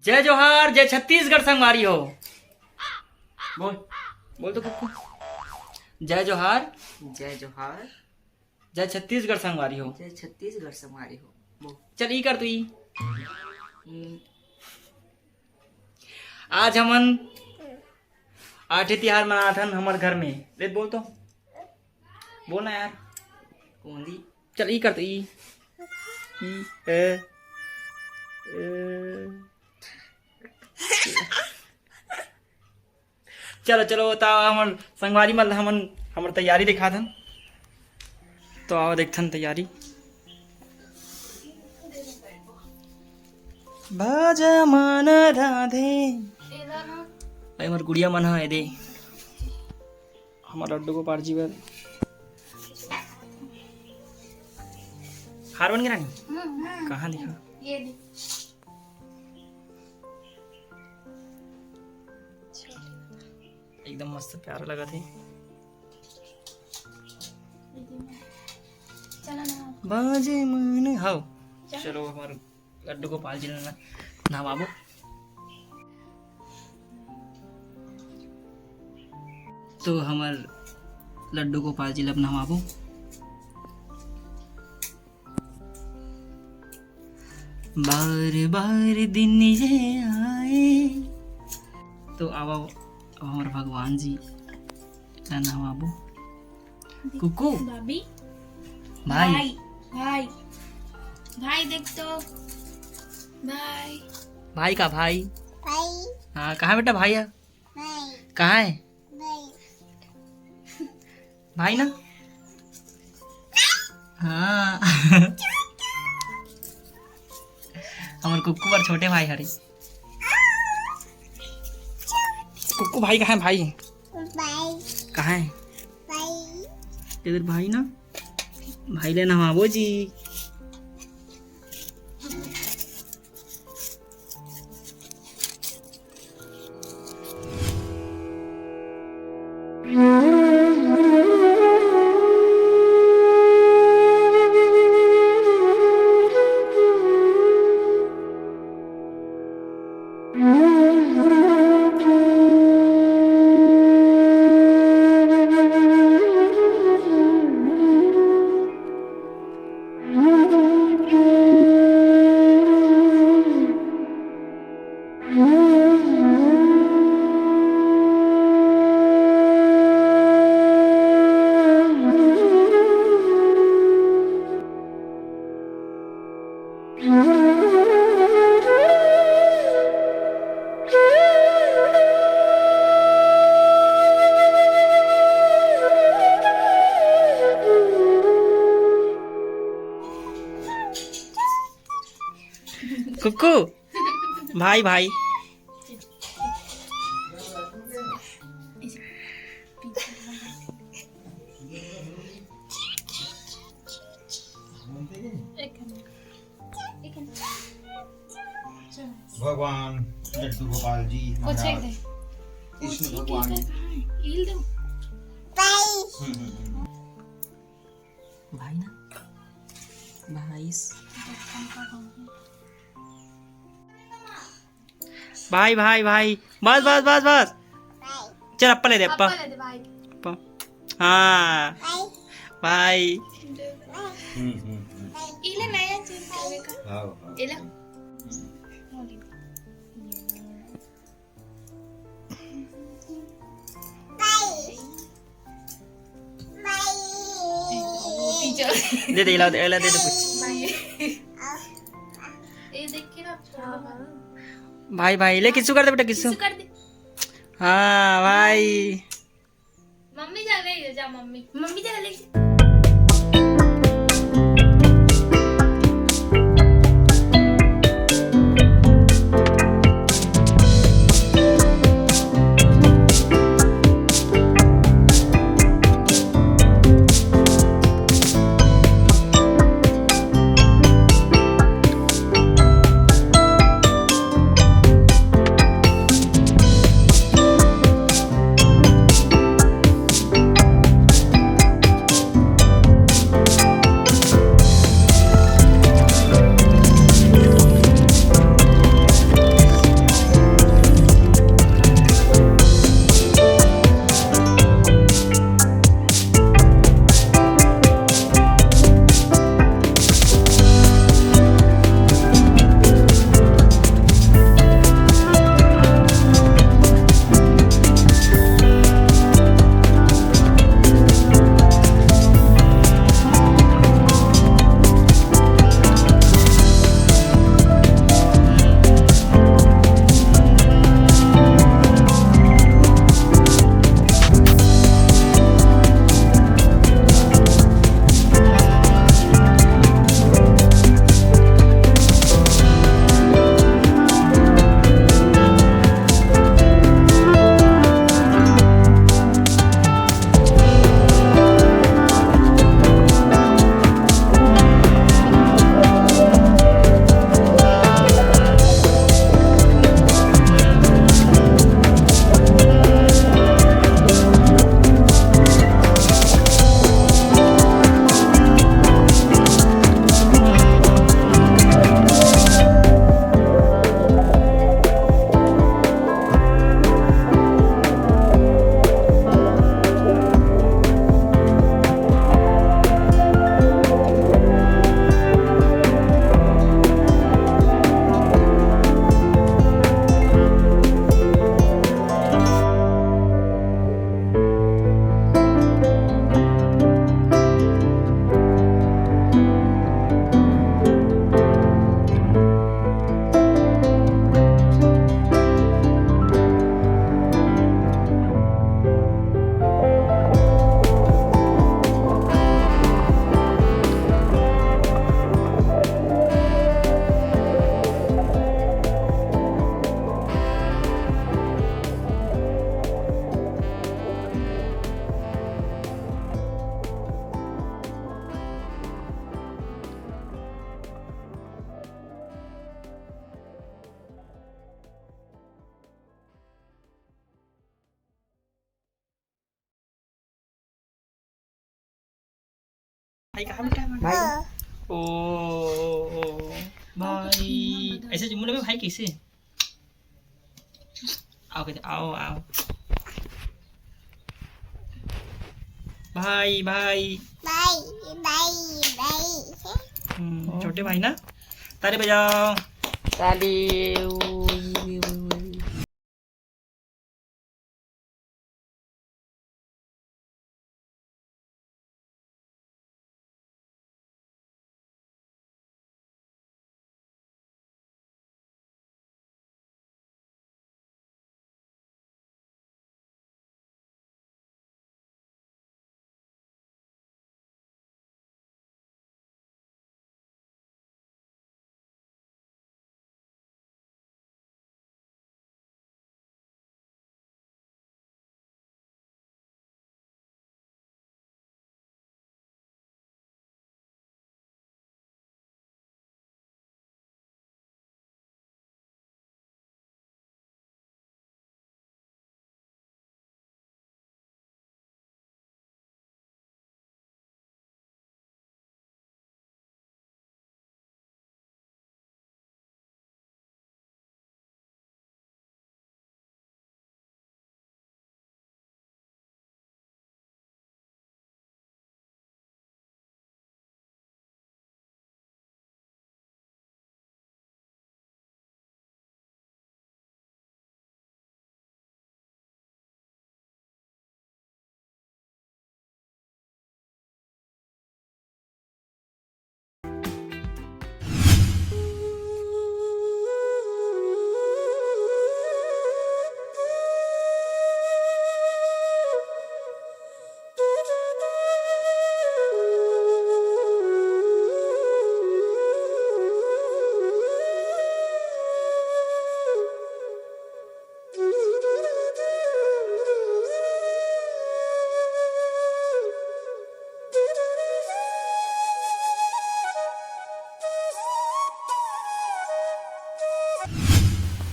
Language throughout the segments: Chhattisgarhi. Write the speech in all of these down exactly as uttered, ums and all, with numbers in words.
जय जोहार, जय छत्तीसगढ़ संगवारी हो। बोल, बोल तो कुक्कू। जय जोहार। जय जोहार। जय छत्तीसगढ़ संगवारी हो। जय छत्तीसगढ़ संगवारी हो। बोल। चल, ई कर तू ई। हम्म। आज हमन आठे तिहार मनाथन हमर घर में। ले बोल तो। बोल ना यार। कौन दी? चल, ई कर तो, ई। ई, ए, ए। चलो, चलो, त हमन संगवारी मन ल हमन हमर तैयारी दिखाथन। तो आओ, देखथन तैयारी। बाजा मन राधे। एला ना। भाई, हमर गुड़िया मन ह, ए दे। हमर लड्डू गोपाल जी बर हार बन गे रानी। हम्म, हम्म। कहाँ दिखा? ये दे। एकदम मस्त प्यारा लगत हे। चला ना। बाजे मन, हाव। चला। चलो, हमर लड्डू गोपाल जी ल ना, नहवाबो। तो हमर लड्डू गोपाल जी ल अब नहवाबो। बार बार दिन ये आए। तो आवा, अब हमर भगवान जी ल नहवाबो। कुक्कू। भाभी। भाई। भाई, भाई। भाई देख तो। भाई। भाई का भाई? भाई। हाँ, कहाँ बेटा भाई है? भाई। कहाँ है? भाई। भाई ना? हाँ। हमर कुक्कू बर छोटे भाई हरे। कुक्कू भाई कहाँ है भाई? भाई। कहाँ है? भाई। इधर भाई ना? भाई ले नहवाबो जी। कुक्कू, भाई, भाई। भगवान लड्डू गोपाल जी महाराज, कृष्ण भगवान। हम्म, हम्म, हम्म। भाई ना, भाई। भाई, भाई, भाई। बस, बस, बस, बस। चल, अप्पा ले दे, अप्पा। अप्पा ले दे, भाई। अप्पा। हाँ। भाई। हम्म, हम्म, हम्म। इले नया चीज खावे का। हाँ, हाँ। इले। दे दे, इला दे, इला दे दे कुछ। भाई, भाई, ले किस्सू कर दे बेटा, किस्सू। हाँ भाई। मम्मी जगह ले जा, मम्मी, मम्मी जगह ले जा। भाई कहाँ बेटा? भाई। ओ, ओ, ओ, भाई। ऐसे जुमले में भाई कैसे? आओ, कहते, आओ, आओ। भाई, भाई। भाई, भाई, भाई। हम्म, छोटे भाई ना? ताली बजाओ। ताली।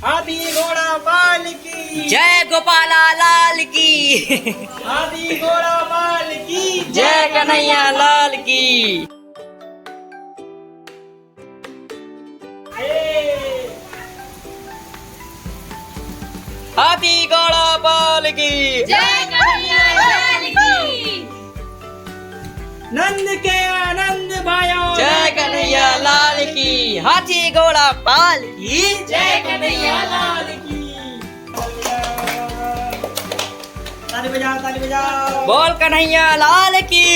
हाथी घोड़ा पाल की। जय गोपाला लाल की। हाथी घोड़ा पाल की। जय कन्हैया लाल की। हाथी घोड़ा पाल की। जय कन्हैया लाल की। नंद के आनंद भयो। जय कन्हैया लाल की। हाथी घोड़ा पाल की। जय कन्हैया लाल की। ताली बजाओ, ताली बजाओ। बोल कन्हैया लाल की।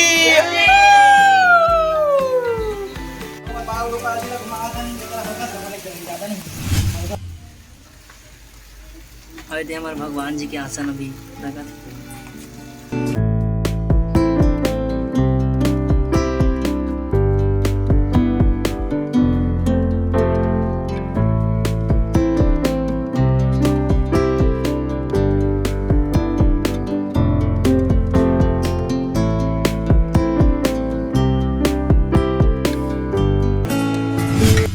अरे, दे हमारे भगवान जी के आसन अभी लगा।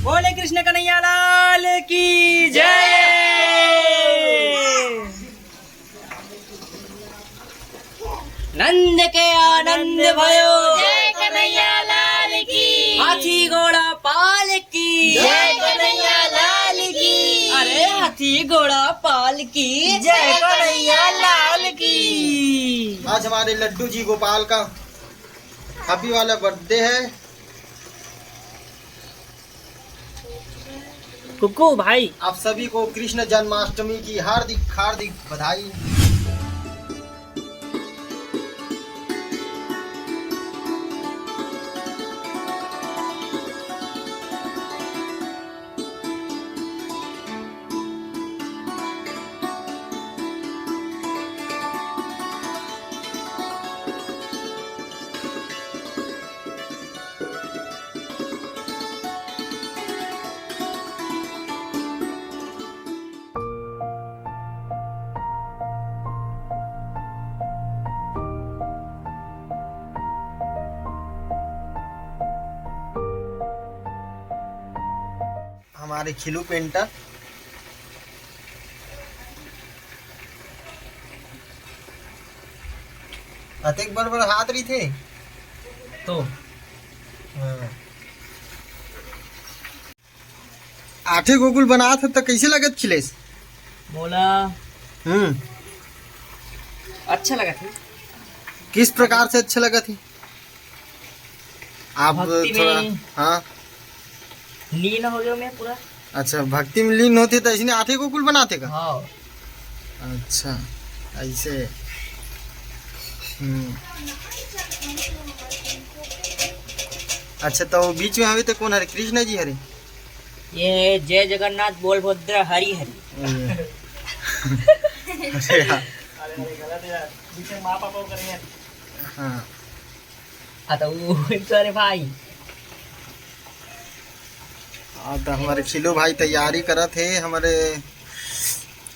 बोले कृष्ण कन्हैया लाल की जय। नंद के आनंद भयो। जय कन्हैया लाल की। हाथी घोड़ा पाल की। जय कन्हैया लाल की। अरे हाथी घोड़ा पाल की। जय कन्हैया लाल की। आज हमारे लड्डू जी गोपाल का हैप्पी वाला बर्थडे है। कुकू भाई। आप सभी को कृष्ण जन्माष्टमी की हार्दिक, हार्दिक बधाई। हमारे खिलू पेंटर अतेक बड़ बड़ हाथ रहिथे। तो हाँ। आठे गोकुल बनात हे त कइसे लगत खिलेश? मोला हम्म। अच्छा लगत हे। किस प्रकार से अच्छा लगत हे? आप भक्ति थोड़ा में हाँ। लीन हो गयो मैं पूरा। अच्छा, भक्ति में लीन होथे त इसने आठे गोकुल बनाथे का? हाँ। अच्छा, ऐसे। हम्म। अच्छा, त वो बीच में हवे त कौन हरे? कृष्ण जी हरे? ये जय जगन्नाथ बोल भद्र हरि हरि। अरे यार। हाँ। हाँ, तो वो तो अरे भाई। हाँ, तो हमारे खिलू भाई तैयारी करत हे, हमारे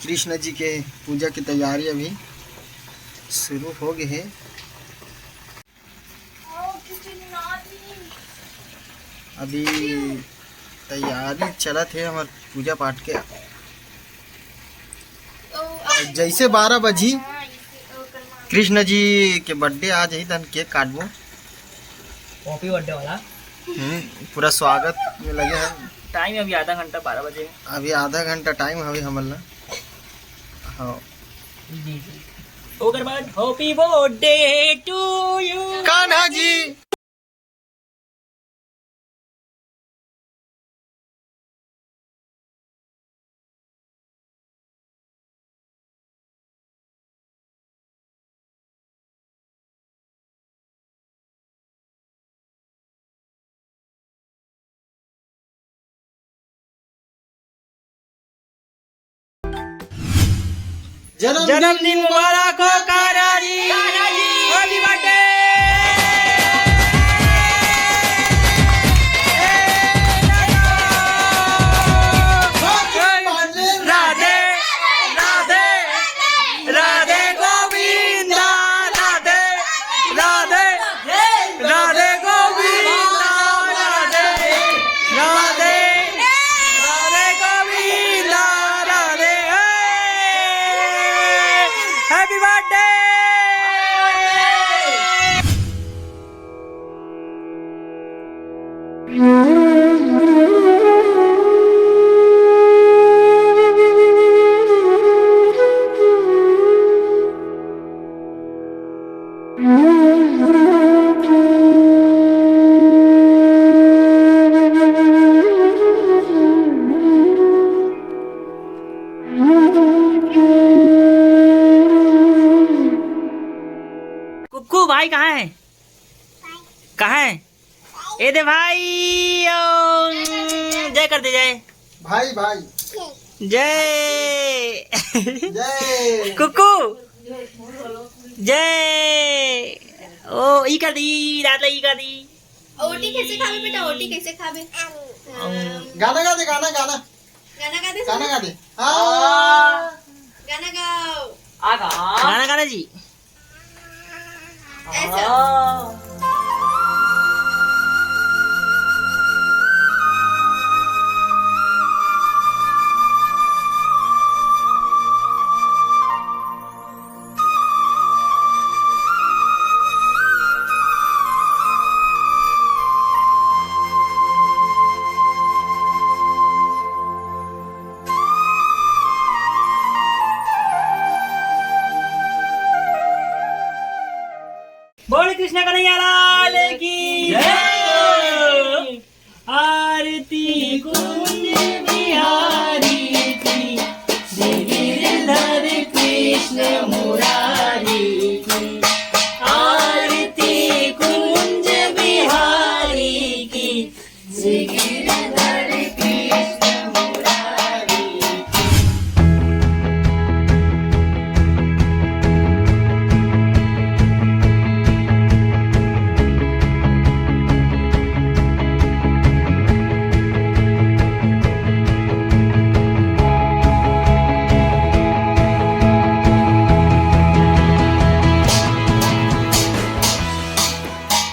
कृष्ण जी के पूजा की तैयारी अभी शुरू हो गई है। अभी तैयारी चलत हे हमर पूजा पाठ के। जैसे बारह बजी कृष्ण जी के बर्थडे आ जाही, तहन केक काटबो। हैप्पी बर्थडे वाला। हम्म, पूरा स्वागत में लगे हैं। टाइम अभी आधा घंटा, बारह बजे। अभी आधा घंटा टाइम हवे हमन ला। हाँ। जी, जी। ओकर बाद happy birthday to you. Kanha ji. जन्मदिन जन्मदिन मुबारक हो कान्हा जी। कान्हा जी। Happy birthday। राधे, राधे, राधे गोविंदा, राधे, राधे, राधे गोविंदा, राधे, राधे, राधे गोविंदा, राधे। Happy birthday। कुक्कू भाई कहाँ है? कहाँ है? ए दे भाई, ओ, जय कर दे, जय। भाई, भाई। जय। जय। कुक्कू। जय। ओ, ई कर दी, रात ला ई कर दी। ओटी कैसे खाबे बेटा, ओटी कैसे खाबे? गाना गा दे, गाना, गाना। गाना गा दे, गाना गा दे। हाँ। गाना गाओ। आ गा। गाना गाना जी। ऐसा। बोल कृष्ण कन्हैया लाल की जय। आरती कुंज बिहारी की, श्री गिरधर कृष्ण मुरारी की। आरती कुंज बिहारी की, श्री गिरधर कृष्ण मुरारी की।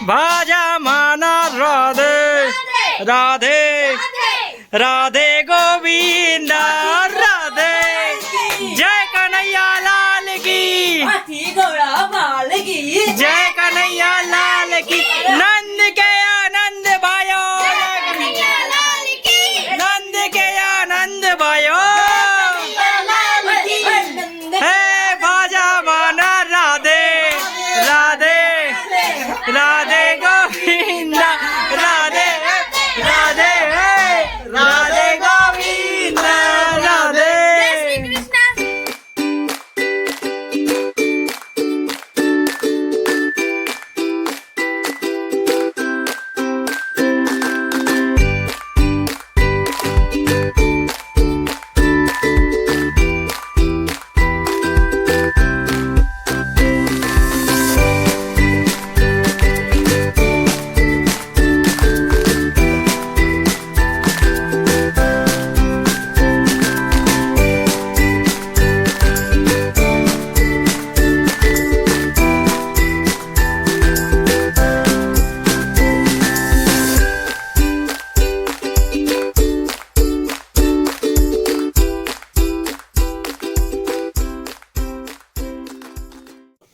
बाजा माना राधे, राधे, राधे। राधे गोविंदा राधे। जय कन्हैया लाल की। हाथी घोड़ा बाल की। जय कन्हैया लाल की। नंद के आनंद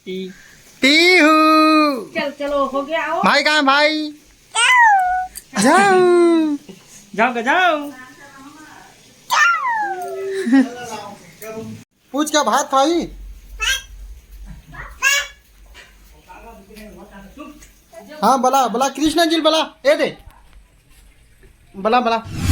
पीहू। चल, चलो, हो गया, आओ। भाई कहाँ भाई? जाओ। जाओ, जाओ। पूछ के भात खाई। हाँ, बला, बला, कृष्णा जी ल बला, ए दे। बला, बला।